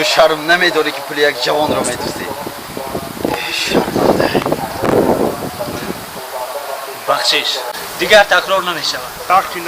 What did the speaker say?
Ту шарм намедорӣ, ки пули як ҷавонро медуздӣ? Шарманда. Бахшиш, дигар такрор намешавад. Бахши.